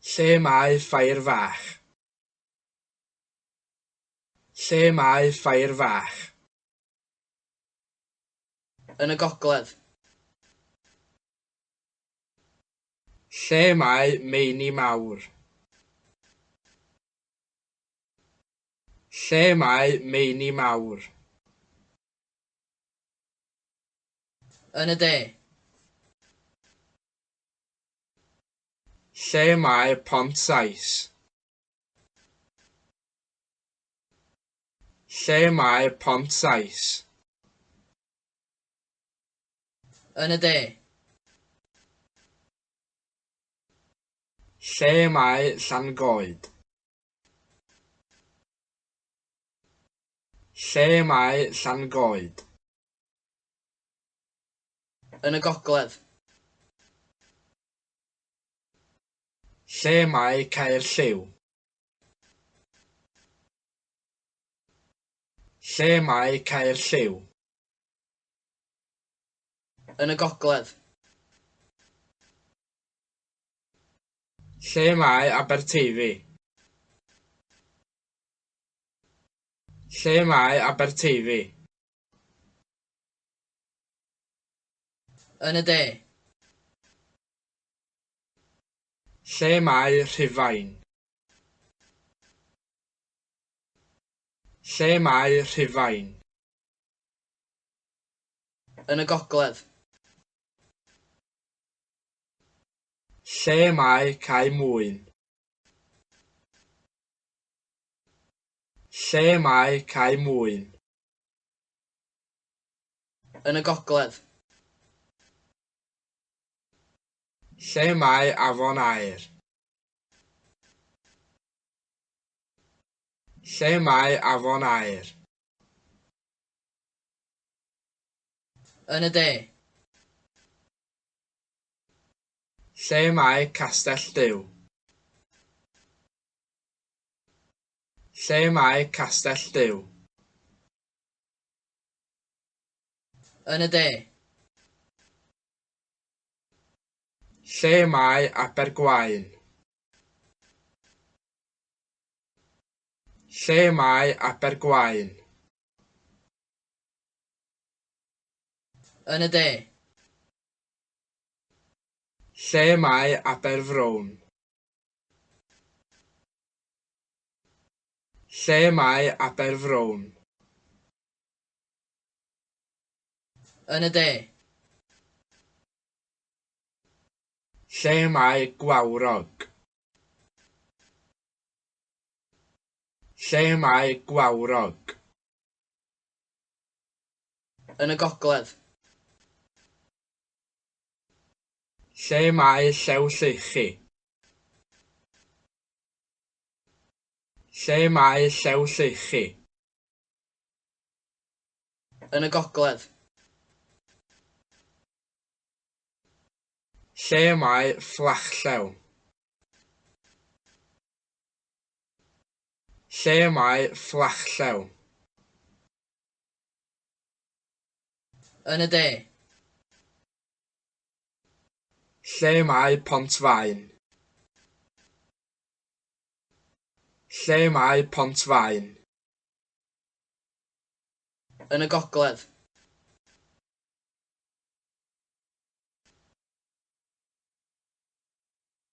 Lle mae Ffair Fach? Lle mae Ffair Fach? Yn y gogledd. Lle mae Meini Mawr? Lle mae Meini Mawr? Yn y de. Lle mae Pont Sais? Lle mae Pont Sais? Yn y de. Lle mae Llangoed? Lle mae Llangoed? Yn y gogledd. Lle mae Caerlliw? Lle mae Caerlliw? Yn y gogledd. Lle mae Aberteifi? Lle mae Aberteifi? Yn y de. Lle mae Rhufain? Lle mae Rhufain? Yn y gogledd. Lle mae Cae Mwyn? Lle mae Cae Mwyn? Yn y gogledd. Lle mae Afon Aur? Lle mae Afon Aur? Yn y de. Lle mae Castell Duw? Lle mae Castell Duw? Yn y de. Lle mae Abergwaun? Lle mae Abergwaun? Yn y de. Lle mae Aberfrown? Lle mae Aberfrown? Yn y de. Lle mae Gwawrog? Lle mae Gwawrog? Yn y gogledd. Lle mae Llew Lleuchu? Lle mae Llew Lleuchu? Yn y gogledd. Lle mae Fflachllewm? Lle mae Fflachllewm? Yn y de. Lle mae Pontfaen? Lle mae Pontfaen? Yn y gogledd.